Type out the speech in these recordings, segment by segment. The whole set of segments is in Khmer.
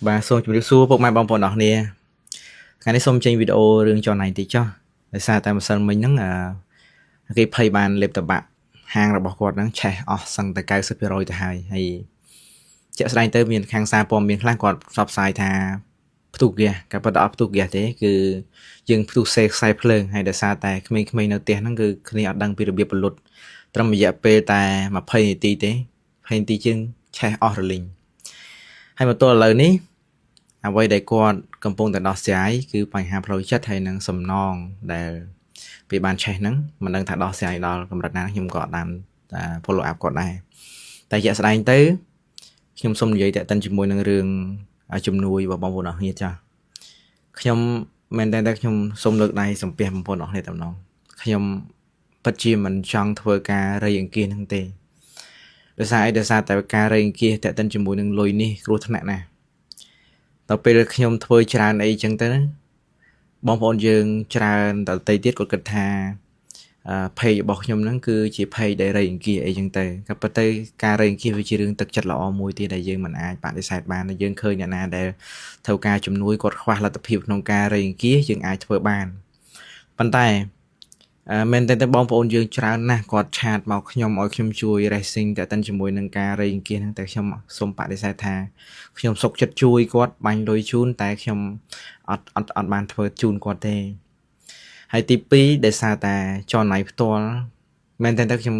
បាទសូមជម្រាបសួរពុកម៉ែបងប្អូនអរគ្នាថ្ងៃនេះសូមចេញវីដេអូរឿងចនណៃតិចចុះដោយសារតែម្សិលមិញហ្នឹងអឺគេភ័យបានលេបតបាក់ហាងរបស់គាត់ហ្នឹងឆេះអស់សឹងតែ90%ទៅហើយហើយជាក់ស្ដែងទៅមានខាងសារព័ត៌មានខ្លះគាត់ផ្សព្វផ្សាយថាផ្ទុះហ្គាសក៏ប៉ុន្តែអត់ផ្ទុះហ្គាសទេគឺយើងផ្ទុះសេខ្សែភ្លើងហើយដោយសារតែក្មេងៗនៅផ្ទះហ្នឹងគឺគ្នាអត់ដឹងពីរបៀបពលុតត្រឹមរយៈពេលតែ20នាទីទេ20នាទីជាងឆេះអស់រលីងហើយមកទល់ឥឡូវនេះ អ្វីដែលគាត់កំពុងតែដោះស្រាយគឺបញ្ហាផ្លូវចិត្តហើយនិងសំណងដែលពេលបានឆេះហ្នឹងមិនដឹងថាដោះស្រាយដល់កម្រិតណាខ្ញុំក៏អត់បាន follow up គាត់ដែរតែជាក់ស្ដែងទៅខ្ញុំសូមនិយាយតាក់ទិនជាមួយនឹងរឿងជំនួយរបស់បងប្អូនអរគ្នាចាស់ខ្ញុំមែនតើតែខ្ញុំសូមលើកដៃសំពះបងប្អូនអរគ្នាតែម្ដងខ្ញុំពិតជាមិនចង់ធ្វើការរៃអង្គាសហ្នឹងទេដោយសារអីដោយសារតែការរៃអង្គាសតាក់ទិនជាមួយនឹងលុយនេះគ្រោះថ្នាក់ណាស់ដល់ពេលខ្ញុំធ្វើច្រើនអីចឹងទៅបងប្អូនយើងច្រើនតទៅទៀតគាត់គិតថា page របស់ខ្ញុំហ្នឹងគឺជា page ដែលរៃអង្គាសអីចឹងទៅក៏ប៉ុន្តែការរៃអង្គាសវាជារឿងទឹកចិត្តល្អមួយទៀតដែលយើងមិនអាចបដិសេធបានយើងឃើញអ្នកណាដែលធ្វើការជំនួយគាត់ខ្វះលទ្ធភាពក្នុងការរៃអង្គាសយើងអាចធ្វើបានប៉ុន្តែមែនតើបងប្អូនយើងច្រើនណាស់គាត់ chat មកខ្ញុំឲ្យខ្ញុំជួយ racing តែតិនជាមួយនឹងការរៃអង្គាសហ្នឹងតែខ្ញុំសូមបដិសេធថាខ្ញុំសុខចិត្តជួយគាត់បាញ់លុយជូនតែខ្ញុំអត់អត់អត់បានធ្វើជូនគាត់ទេហើយទី2ដោយសារតែចនណៃផ្ទាល់មែនតើខ្ញុំ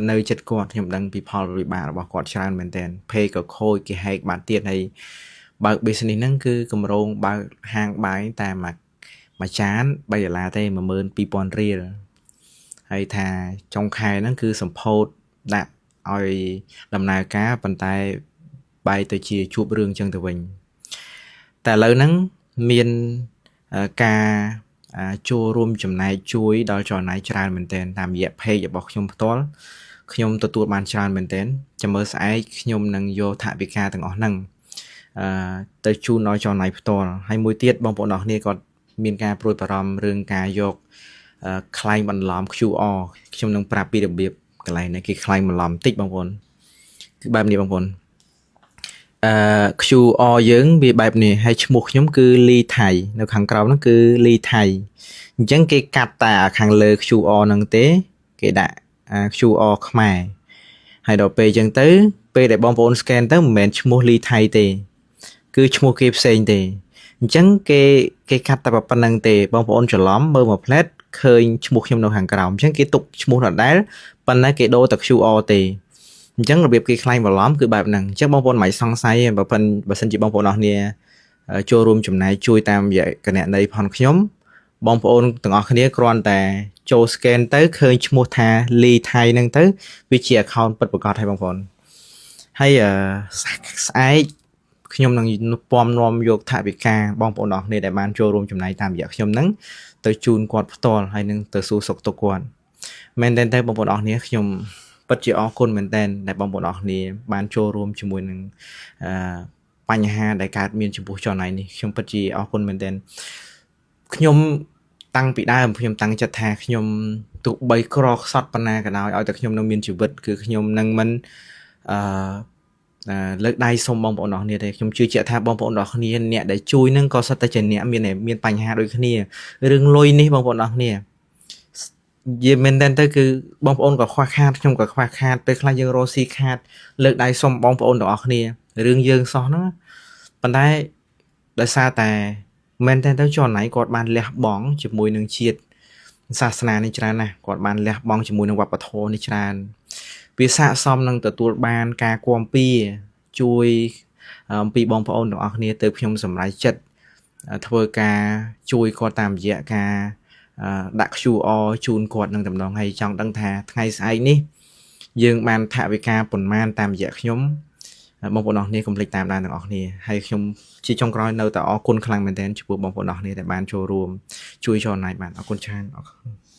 នៅចិត្តគាត់ខ្ញុំដឹងពីផលវិបាករបស់គាត់ច្រើនមែនតើភេក៏ខូចគេហែកបាត់ទៀតហើយបើក business ហ្នឹងគឺកម្រងបើកហាងបាយតែមួយមួយចាន3ដុល្លារទេ12000រៀលហើយថាចុងខែហ្នឹងគឺសម្ពោធដាក់ឲ្យដំណើរការប៉ុន្តែបែរទៅជាជួបរឿងចឹងទៅវិញតែឥឡូវហ្នឹងមានការចូលរួមចំណែកជួយដល់ចលនាច្រើនមែនទែនតាមរយៈ page របស់ខ្ញុំផ្ទាល់ខ្ញុំទទួលបានច្រើនមែនទែនចាំមើលស្អែកខ្ញុំនឹងយកថវិកាទាំងអស់ហ្នឹងអឺទៅជូនដល់ចលនាផ្ទាល់ហើយមួយទៀតបងប្អូនអរគ្នាគាត់មានការព្រួយបារម្ភរឿងការយកក្លែងបន្លំ QR ខ្ញុំនឹងប្រាប់ពីរបៀបកន្លែងនេះគេក្លែងបន្លំតិចបងប្អូនគឺបែបនេះបងប្អូនអឺ QR យើងវាបែបនេះហើយឈ្មោះខ្ញុំគឺលីថៃនៅខាងក្រោមហ្នឹងគឺលីថៃអញ្ចឹងគេកាត់តែខាងលើ QR ហ្នឹងទេគេដាក់ QR ខ្មែរហើយដល់ពេលអញ្ចឹងទៅពេលដែលបងប្អូន scan ទៅមិនមែនឈ្មោះលីថៃទេគឺឈ្មោះគេផ្សេងទេអញ្ចឹងគេគេកាត់តែប៉ុណ្្នឹងទេបងប្អូនច្រឡំមើលមួយផ្លែតឃើញឈ្មោះខ្ញុំនៅខាងក្រោមអញ្ចឹងគេទុកឈ្មោះដដែលប៉ុន្តែគេដូរតែ QR ទេអញ្ចឹងរបៀបគេក្លែងបន្លំគឺបែបហ្នឹងអញ្ចឹងបងប្អូនមិនសង្ស័យទេបើបើសិនជាបងប្អូនអរគ្នាចូលរួមចំណែកជួយតាមរយៈគណនីផងខ្ញុំបងប្អូនទាំងអស់គ្នាគ្រាន់តែចូល scan ទៅឃើញឈ្មោះថាលីថៃហ្នឹងទៅវាជា account ពិតប្រាកដហើយបងប្អូនហើយស្អែកខ្ញុំនឹងពំនាំយកថវិកាបងប្អូនអរគ្នាដែលបានចូលរួមចំណែកតាមរយៈខ្ញុំហ្នឹងទៅជូនគាត់ផ្ទាល់ហើយនឹងទៅសួរសុខទុក្ខគាត់មែនតើទៅបងប្អូនអរគ្នាខ្ញុំពិតជាអរគុណមែនតើដែលបងប្អូនអរគ្នាបានចូលរួមជាមួយនឹងអឺបញ្ហាដែលកើតមានចំពោះចនណៃនេះខ្ញុំពិតជាអរគុណមែនតើខ្ញុំតាំងពីដើមខ្ញុំតាំងចិត្តថាខ្ញុំទោះបីក្រខ្សត់ប៉ុណ្ណាក៏ដោយឲ្យតែខ្ញុំនៅមានជីវិតគឺខ្ញុំនឹងមិនអឺលើកដៃសុំបងប្អូនអរគ្នាទេខ្ញុំជឿជាក់ថាបងប្អូនអរគ្នាអ្នកដែលជួយនឹងក៏សុទ្ធតែជាអ្នកមានមានបញ្ហាដូចគ្នារឿងលុយនេះបងប្អូនអរគ្នានិយាយមែនតើទៅគឺបងប្អូនក៏ខ្វះខាតខ្ញុំក៏ខ្វះខាតពេលខ្លះយើងរកស៊ីខាតលើកដៃសុំបងប្អូនទាំងអស់គ្នារឿងយើងសោះហ្នឹងប៉ុន្តែដោយសារតែមែនតើទៅចនណៃគាត់បានលះបង់ជាមួយនឹងជាតិសាសនានេះច្រើនណាស់គាត់បានលះបង់ជាមួយនឹងវប្បធម៌នេះច្រើនវាស័ក្តិសមនឹងទទួលបានការគាំពៀជួយអំពីបងប្អូនទាំងអស់គ្នាទៅខ្ញុំសម្រេចចិត្តធ្វើការជួយគាត់តាមរយៈការដាក់ QR ជូនគាត់នឹងតំណងហើយចង់ដឹងថាថ្ងៃស្អែកនេះយើងបានថវិកាប៉ុន្មានតាមរយៈខ្ញុំបងប្អូនអរគ្នាកុំភ្លេចតាមដានទាំងអស់គ្នាហើយខ្ញុំជាចុងក្រោយនៅតែអរគុណខ្លាំងមែនទែនចំពោះបងប្អូនអរគ្នាដែលបានចូលរួមជួយចលនាបានអរគុណច្រើនអរគុណ។